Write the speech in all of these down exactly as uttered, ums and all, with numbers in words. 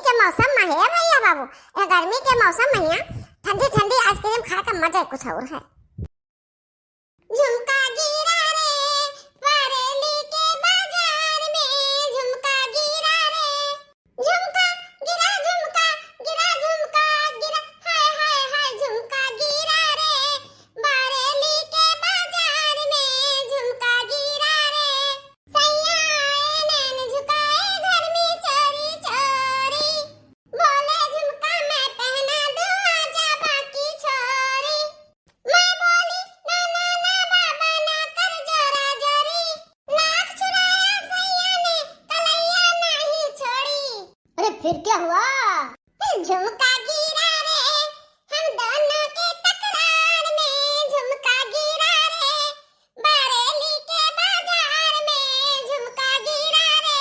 के मौसम में है भैया बाबू, ए गर्मी के मौसम में यहाँ ठंडी ठंडी आइसक्रीम खाए का मजा ही कुछ और है। झुमका गिरा रे बरेली के बाजार में, झुमका गिरा रे, झुमका गिरा, झुमका गिरा, झुमका गिरा, हाय, हाय, हाय, झुमका गिरा रे बरेली के बाजार में, झुमका गिरा रे। सैया आए नैन झुकाए घर में चोरी चोरी, बोले झुमका मैं पहना दूं आजा बाकी छोरी। मैं बोली ना ना ना बाबा ना कर जोरा जोरी, नाक चुराया सैया ने कलैया नहीं छोड़ी। अरे फिर क्या हुआ? झुमका गिरा रे हम दोनों के तकरार में, झुमका गिरा रे बरेली के बाजार में, झुमका गिरा रे।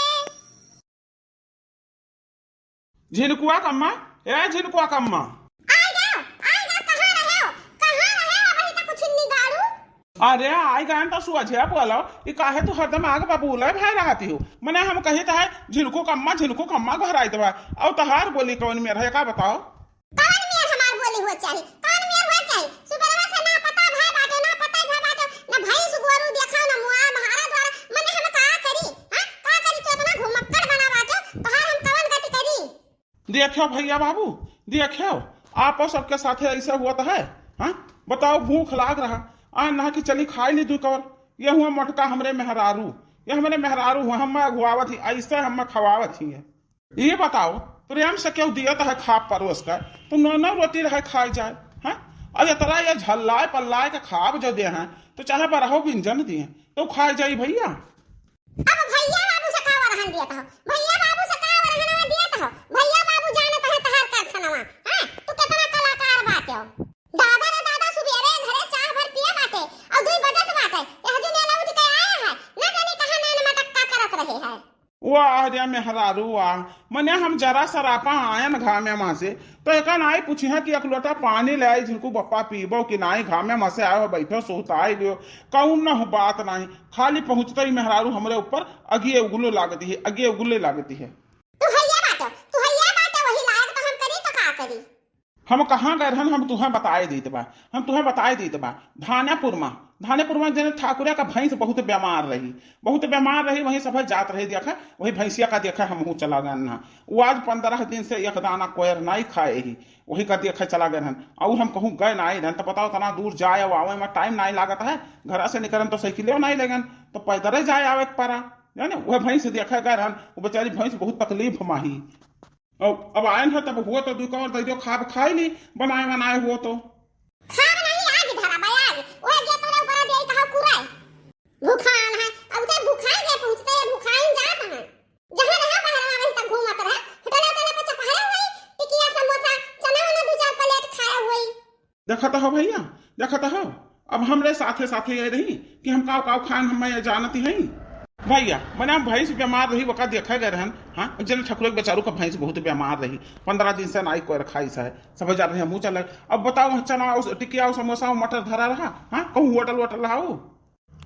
झिनकुआ कम्मा, ए झिनकुआ कम्मा। आइ गयो, आइ गयो, कहाँ रहे हो? कहाँ रहे हो? अबही तक कुछ निगाड़ू। अरे आइ गए तो सुअझे बोलो, ई काहे तू हरदम आग बबूले भय रहती हो? मने हम कही तो है झिनकू कम्मा, झिनकू कम्मा घराइत बा। और तहार बोली कौन मेर है का बताओ? कौन मेर हमार बोली हो चाही? कौन मेर हो चाही? सुबेरवा से ना पता भय बाटे, ना पता भय बाटे, ना भैंस गोरू देखा, ना मुआ महारा द्वारा, मने हम का करी? हाँ? का करी? तू इतना घुमक्कड़ बना बाटे, तोहार हम कवन गति करी? देखो भैया बाबू, देखो, आपो सबके साथे ऐसे हुआ तो है, हाँ? बताओ, भूख लाग रहा, आ ना कि चली खाई ली दू कौर। ये हुआ मोटका हमरे मेहरारू, ये हमरे मेहरारू हुआ, हम अगुआवत ही, ऐसे हम खवावत ही है। ये बताओ, प्रेम से केहू दिया तो है खाब परोस का, तो नौ नौ रोटी रहे खाई जाए, हाँ? और इतना ये झल्लाए पल्लाए के खाब जो दे हैं, तो चाहे बरहो व्यंजन दिए, तो खाई जाई भैया। अब भैया बाबू से का वरहन दियत हो? भैया बाबू से का वरहनवा दियत हो? भैया बाबू जानत है तहार कारखानवा, हैं? तू कितना कलाकार बाटे हो। दादा रे दादा, सुबेरे घरे चाह भर पिए बाटे, और दुई बजत बाटे, यह जो नेला उठ के आए हैं, न जाने कहाँ नैन मटक्का करत रहे हैं। वाह रे मेहरारू वाह, मने हम जरा सरापा आयन घामे मा से, तो एका नाई पूछी है कि एक लोटा पानी ले आई, झिनकू बप्पा पीबो कि नाई, घामे मा से आयो, बैठो, सुहताई लियो, कौन न हो बात नाई। खाली पहुँचते ही मेहरारू हमरे ऊपर अगिए उगले लागती है, अगिए उगले लागती है। तू हैया बाटो, तू हैया बाटो, वही लायक तो हम करी तो का करी? हम कहाँ गए रहन, हम तुहें बताए देत बा, हम तुहें बताए देत बा। धानेपुर मा, धानेपुर मा जने ठाकुरा का भैंस बहुत बीमार रही, बहुत बीमार रही, वहीं सभे जात रही देखा, वही भैंसिया का देखा हमहू चला गए ना। वो आज पन्द्रह दिन से एक दाना कोयर नाई खाए ही, वही का देखा चला गए रहन। और हम कहूँ गए ना आई रहन, तो बताओ तना दूर जाए और आवे मा टाइम नाई लागत है, घर से निकलन तो साइकिले नाई लेगन, तो पैदल जाए आवे के पड़ा, जाने। वह भैंस देखा गए रहन, वो बेचारी भैंस बहुत तकलीफ मा ही। अब, अब आयन है तब हुआ तो दुई कौर दे दो, खाब खाई ली, बनाए बनाए हुआ तो। खाब नहीं, आग धरा बा, आग। ओए जे तोरे ऊपर दे कहा कुराए। भूखान है, अब ते भूखाई के पहुँचते हैं, भूखाई जात हैं। जहाँ रहा बहरवा वहीं तक घूमत रहे, होटल होटल पे चपहरे हुई, टिकिया समोसा, चना वना दो चार प्लेट खाए हुई। देखत हो भैया, देखत हो, अब हमरे साथे साथे ये रही कि हम काव काव खान हम ये जानत ही हई। भैया, मने हम भैंस बीमार रही, वका देखे गए रहन, हाँ, एक जने ठकुरे के बेचारू का भैंस बहुत बीमार रही, पन्द्रह दिन से नाई कोई रखाई से, सब जा रहे हमहू चले। अब बताओ, चना और टिकिया और समोसा और मटर धरा रहा, हाँ, कहूँ होटल वोटल रहा हो।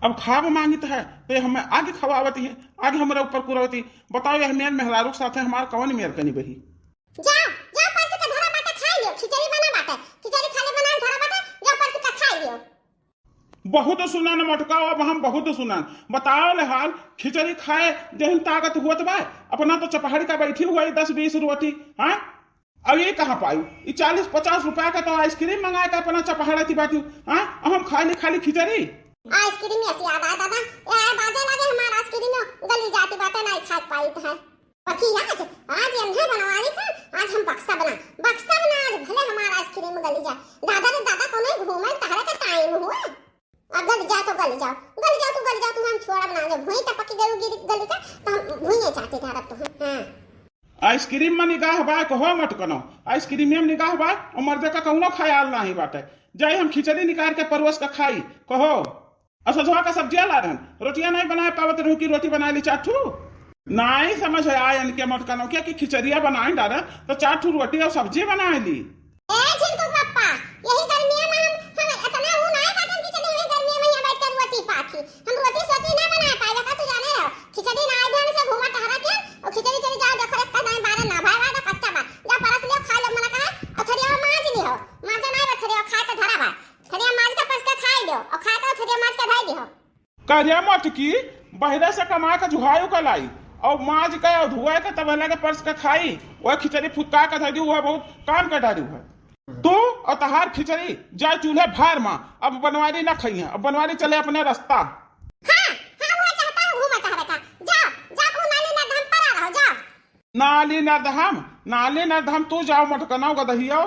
अब खाब मांगित है, तो ये हमें आगे खवावती है, आगे हमरे ऊपर कुरावती। बताओ, यह मेर मेहरारू के साथे हमार कवन मेर कनी बही? जाओ, जाओ, परसी का धरा बाटे, खाई लियो, खिचड़ी बना बाटे, खिचड़ी खाली बना धरा बाटे, जाओ, परसी का खाई लियो। बहुत सुनन मोटका, अब हम बहुत सुनन। बताओ ले हाल, खिचड़ी खाए देहिन ताकत हुअत बा, अपना तो चपहड़ी का बैठी हुआ है दस बीस रोटी, हाँ? अब ये कहाँ पाई? ये चालीस पचास रुपया का तो आइसक्रीम मंगाए का अपना चपहड़ा थी बाटी, हाँ? अब हम खाली खाली खिचड़ी। आइसक्रीम ऐसी याद आया दादा, ये आए बाजे लगे हमारा आइसक्रीम गली जाती बाटे, नहीं खा पाई तो है। बाकी आज, आज एन्हे बनवाई का, आज हम बक्सा बना, बक्सा बना, आज भले हमारा आइसक्रीम गली जाए। दादा रे दादा, कोनो घूमे टहरे का टाइम हुआ? अब गली जा तो गली जाओ, गली जाओ तू, गली जाओ तू, हम छोड़ा बना, जब भुई टपक गई गिर गली का, तो हम भुइये चाहते थे रब तो हम, हाँ। आइसक्रीम में निगाह बा, कहो मत कनो, आइसक्रीम में निगाह बा, और मर्दे का कौनो ख्याल नहीं बाटे। जाए हम खिचड़ी निकाल के परोस के खाई, कहो। असोझवा का सब्जिया ला रहन, रोटियां नहीं बनाए पावत रहू कि रोटी बनाए ली चार ठू? नहीं समझ आए इनके मोटकनों के कि खिचड़िया बनाए डारा तो चार ठू रोटी और सब्जी बनाए ली। ए झिनकू पप्पा, यही गर्मिया में हम, हम इतना ऊ नहीं बाटन कि चली हमें गर्मिया में यहाँ बैठ कर रोटी पाथी। हम रोटी सोटी ना बनाए पाए, का तू जाने रहो। खिचड़ी ना आए ध्यान से घूमा टहरा के, और खिचड़ी चली जाओ, देखो एक का दाएं बारह ना भाई, वादा कच्चा अरे मोटकी, बहिरे से कमा के जुहायु का लाई, और माज के और धुआए के तब लगे परस के खाई, वह खिचड़ी फुटका के धरी, वह बहुत काम के डारी है। तू और तहार खिचड़ी जाए चूल्हे भार मा, अब बनवारी ना खाइए, अब बनवारी चले अपने रास्ता। हाँ, हाँ, वो चाहता है, घूमा चाहता था। जाओ, जाओ, वो नाली नर्दहम पर आ रहो, जाओ। नाली नर्दहम, नाली नर्दहम, तू जाओ मोटकना गदहियो,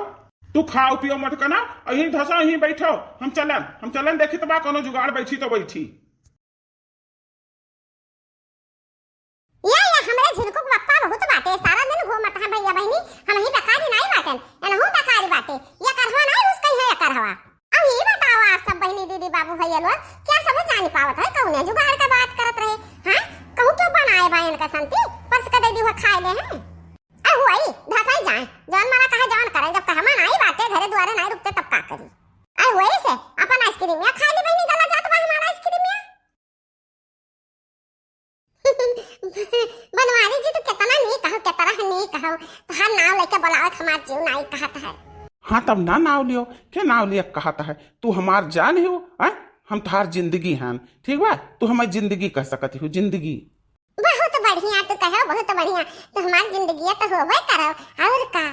तू खाओ पियो मोटकना, यहीं धसो, यहीं बैठो, हम चलन, हम चलन, देखी तो बा कोनो जुगाड़ बैठी तो बैठी। या, या, हमरे झिनकू के पप्पा बहुत बाटे, सारा दिन घूमत हैं भैया बहिनी, हम ही बेकारी नाई बाटेन, एनहू बेकारी बाटे, ये करहवा नाई रुस कहीं है, ये करहवा। अब ये बताओ आप सब बहिनी, दीदी, बाबू, भैया लोग, क्या सब जान पावत है, कौने जुगाड़ का बात करत रहे, हाँ? कहूँ क्यों बनाए बा इनका संती, परस के दे दी हुआ खाए ले हैं। अरे हुआ ही, धसाई जाए, जौन मना कहे, जौन करे, जब कहमा नाई बाटे, घरे दुआरे नाई रुकते, तब का करी? अरे हुआ ही से, अपन आइसक्रीम या खा ली बहिनी, गला जात बा हमारा आइसक्रीम या। बनवारी जी, तू केतना नीक हौ, केतना नीक हौ। तोहार नाव लेके बोलावत हमार जीव नाई कहत है। हाँ, तब ना नाव लियो, के नाव लिया कहत है? तू हमार जान हो, हैं? हम तोहार जिंदगी हन, ठीक बा? तू हमार जिंदगी कह सकत हो, जिंदगी। बहुत बढ़िया तू कहो, बहुत बढ़िया। तू हमार जिंदगी तो होबे करो, और का?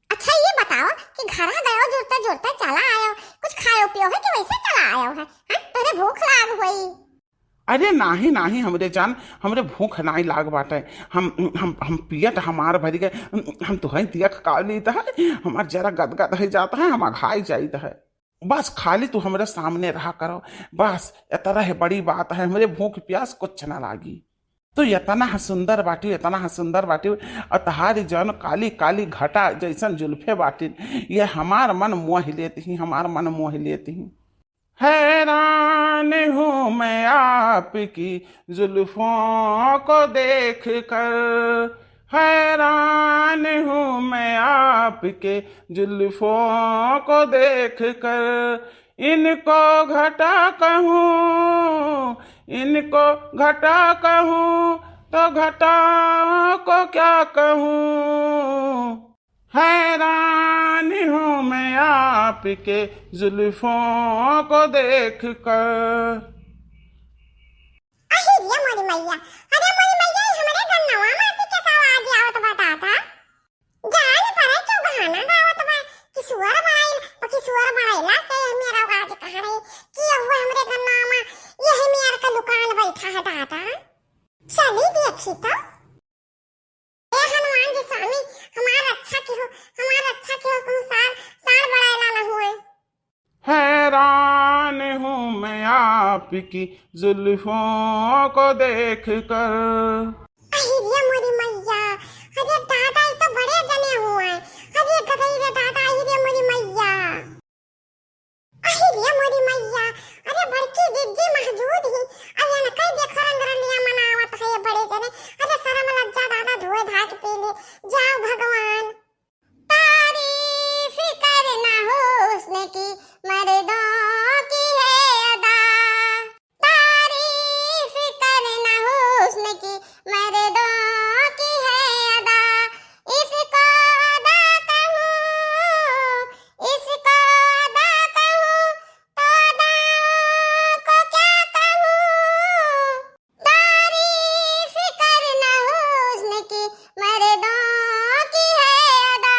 अच्छा, ये बताओ कि घरा गयो जुरते जुरते चला आयो, कुछ खायो पियो है कि वैसे चला आयो है? हैं? तोरे भूख लाग होई। अरे नाही, नाही, हमरे जान, हमरे भूख नाही लाग बाटे। हम, हम, हम पियत हमार भरी गए, हम तुहई दिया खा ली त है, हमार जरा गदगद है जाता है, हम अघाई जाइत है। बस खाली तू हमरे सामने रहा करो, बस इतना है बड़ी बात है, हमरे भूख प्यास कुछ ना लागी। तू इतना है सुंदर बाटी, इतना है सुंदर बाटी, और तहारी जौन काली काली घटा जैसन जुल्फे बाटी, ये हमार मन मोह लेती ही, हमार मन मोह लेती ही। हैरान हूँ मैं आपकी जुल्फों को देख कर, हैरान हूँ मैं आपके जुल्फों को देख कर। इनको घटा कहूँ, इनको घटा कहूँ, तो घटाओं को क्या कहूँ? हैरान हूँ मैं आपके जुल्फों को देख कर। अरे रे मोरी मैया, अरे मोरी मैया, ई हमरे गन्नवा मासी के सवाद आवत बा दादा। जान परे क्यों गाना गावत बा कि सुअर बड़ाइल, बाकी सुअर बड़ाइला के मेरा आवाज कहाँ रही कि अब हमरे गन्नवा मा यही मेर का लुकान बैठा है दादा। चली देखी तो। हे हनुमान जी स्वामी, हमार रक्षा किहो, हमार रक्षा किहो, कहूँ सार, सार बड़ाइला न हुए। हैरान हूँ मैं आपकी जुल्फों को देख कर। अरे रे मोरी मैया, अरे दादा, ई तो बड़े जने हुए। अरे गदई रे दादा, अरे रे मोरी मैया। अरे रे मोरी मैया, अरे बड़की जिज्जी मौजूद ही, अब इनका देखो रंग रलिया मनावत है ये बड़े जने। अरे शर्म लज्जा दादा धोए धाय के पी ले, जाओ भगवान। तारीफ करना हुस्न की मर्दों की है अदा, तारीफ करना हुस्न की मर्दों की है अदा। इसको अदा कहूँ, इसको अदा कहूँ, तो अदाओं को क्या कहूँ? तारीफ करना हुस्न की मर्दों की है अदा।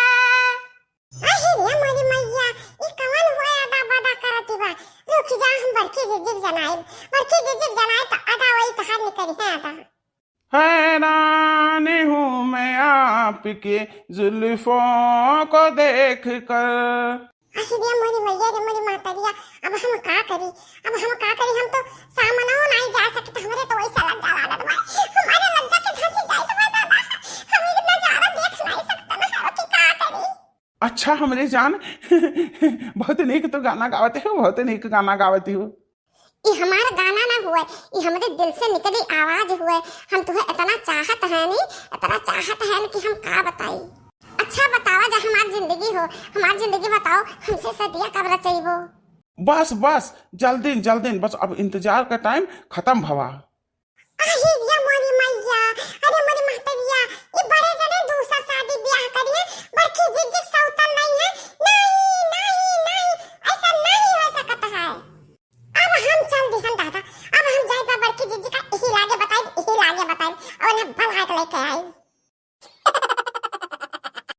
अरे रे मोरी मैया, ई कवन हुआ अदा बदा करत बा? रुक जा, हम बड़की जिज्जी के जनाइब, बड़की जिज्जी के जनाइब तो अदा वही तहार निकरी है अदा। हैरान हूँ मैं आपके जुल्फों को देख कर। अरे रे मोरी मैया रे मोरी मातरिया, अब हम का करी, अब हम का करी, हम तो सामनो नहीं जा सकते, हमरे तो वैसा लज्जा लागत बा, हमारे लज्जा के धसी जाइत बा दादा, हम ई नजारा देख नहीं सकते ना, अब की का करी। अच्छा हमरे जान, बहुत नीक तो गाना गावत हो, बहुत नीक गाना गावत हो। ई हमार गाना ना हुए, ई हमरे दिल से निकली आवाज हुए। हम तुहे इतना चाहत है नी, इतना चाहत है नी कि हम का बताई। अच्छा बतावा जा हमार जिंदगी हो, हमार जिंदगी बताओ, हमसे सदिया कब रचइबो? बस बस, जल्दी जल्दी, बस अब इंतजार का टाइम खत्म भवा। अरे रे मोरी मैया, अरे मोरी महतरिया, ई बड़े जने दूसर शादी ब्याह करिए, बड़की जिज्जी सौतन नहीं है। नहीं, नहीं, नहीं, ऐसा नहीं हो सकत है। अब हम चल दिहन दादा, अब हम जाए कह आई।